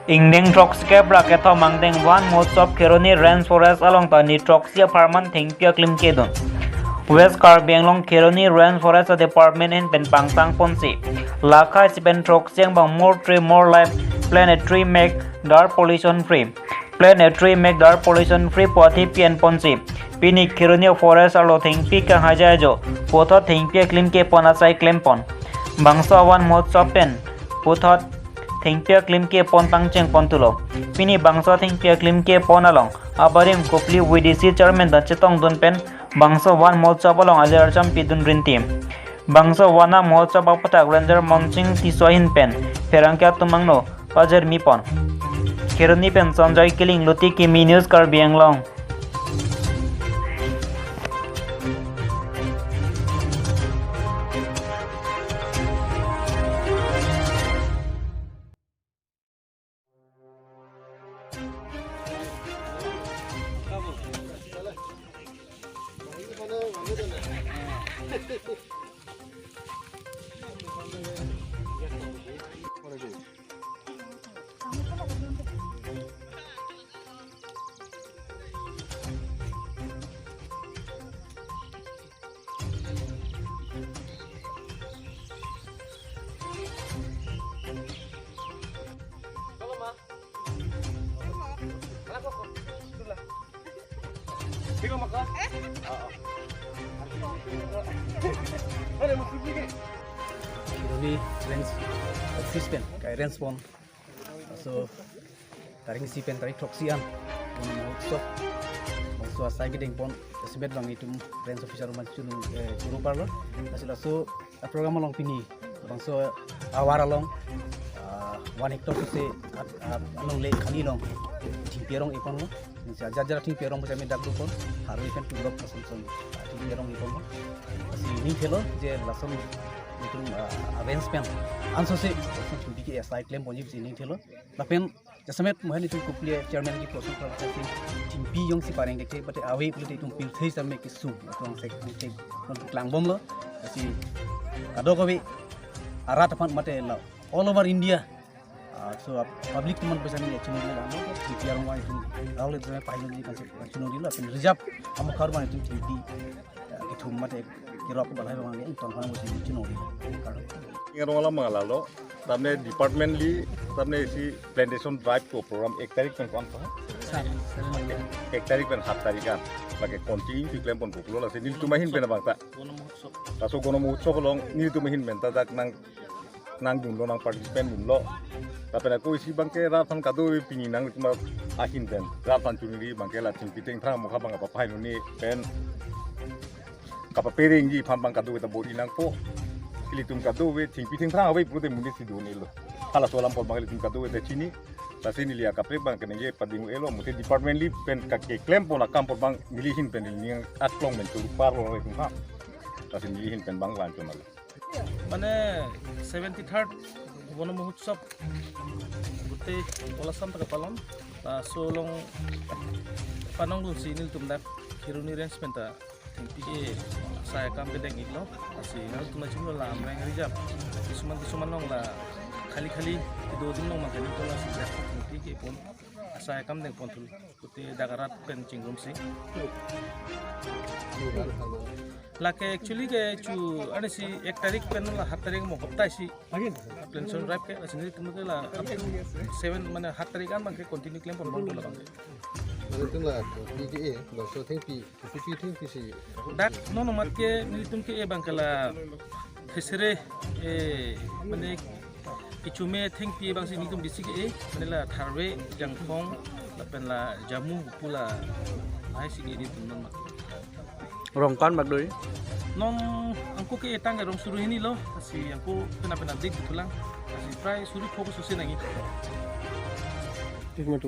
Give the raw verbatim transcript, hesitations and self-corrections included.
Ingdeng throksi kep ra kethom angdeng Van Mahotsav Kheroni Range Forest along ta ni throksi apharman thengpi aklim kedun. West Karbi Anglong Kheroni Range Forest Department pen pangtang ponsi, lakha isi pen throksi angbong More Tree More Life, Plant a Tree Make Dirt Pollution Free, Plant a Tree Make Dirt Pollution Free pu athe pi-en ponsi, pini Kheroni Forest arlo thengpi kanghaijai ajo puthot thengpi aklim kepon asai klempon. Bangso Van Mahotsav pen puthot thengpi aklim kepon pangcheng pon thulo. Pini bangso thengpi aklim kepon along abarim Kopili V D C chairman ta chetongdun pen bangso Van Mahotsav along alir arjam pidun rinti. Bangso Van Mahotsav aputhak Ranger Monsing Tisso ahin pen pherangke atum angno pajirmi pon. Kheroni pen Sanjoy Killing, Luti Kimi News, Karbi Anglong. Kheroni Range Office pen kai range pon. So, tarik isi pen tarik throksi an Van Mahotsav bangso asai kedeng pon, esmet bang itum range officer man chunu, eh, churu parlo. Laso, laso a program along pini bangso avar along, ah, one hectare si at, at, along le khali along thengpi arong iponlo. Ni si ajar ajar thengpi arong bocah me dak dukon, harve pen tulok asam sam thengpi arong iponlo. Si ning thelo je lason itum, ah, arrange pen anso si lason thengpi ke asai klem ponji si ning thelo. Lapen jasemet mohen itum Kopili chairman kipu ason pra thengpi jongsi pareng ke bate ave pulote itum pirthe same kesung atong sek ke non klangbomlo. Si kadokave arat aphan mate la all over India. Ah, so ap-, public teman pesa ni chunori la mo thengpi arong wa itum rao le jai pai ni kan chunori la pen reserve amukhar ma itum thengpi, ah, kethum mate kerok balai bang ni ton kan mo chunori. Ngerong alam mangalalo, tamne department li, tamne si plantation drive ko program ek tarik pen kon pa? Sir, sir. Ek tarik pen sat tarik an. Lake continue si klem pon pulo lasi nelitum ahin pen bang ta. Laso Van Mahotsav along nelitum ahin pen ta dak nang, nangdunlo, nang participant dunlo. Lapen ako isi bangke rat aphan kadokave pini nangtum ahin pen rat aphan chunri bangke la thengpi thengphrang mokha bang apa pahin ni pen kapaperengji aphan bang kadokave ta bor-i nangpo. Ilitum kadokave thengpi thengphrang ave pulote monit si dun-elo. Halaso alam apot bang ilitum kadokave ta chini. Lasi neli akaprek bang keningje pading-elo, mate department li pen kake klem pon akam apot bang neli ahin pen neli ning aklong pen churu parlo ilitum ha. Lasi neli ahin pen bang van chonalo. Mane seventy third Van Mahotsav gutei Kolasam ta kapalon. Laso along panongdunsi nelitum dak Kheroni Range pen ta thengpi ke asai akam kedeng iklo. Lasi nangtum nachinglo la Amreng reserve. Kisuman kisuman along la khali khali kedo adim along mangkali tola si dak thengpi kepon asai akam dengpon thulo. Pute dak arat pen chingrumsi. Lake actually ke chu ani si ek tarik pen la sat tarik mo hopta isi plantation drive ke, lasi nelitum ke la up to seven mane sat tarik an bangke continue klem pon bang bola bangke. Mane itum la P K A, bangso thengpi, P P thengpi si. Dak non amat ke nelitum ke-e bangke la thesere, eh, mane kecho me thengpi bangsi nelitum bisi ke-e, mane la tharve, jangphong, lapen la jamu pu la lahai si ke nelitum non amat. Rong ko-an bak do-i? Non angko ke-e tang ke rong suri hini lo, lasi angko pena pena dik thulang, lasi prai suri pho ko susi nangji. Tik matu.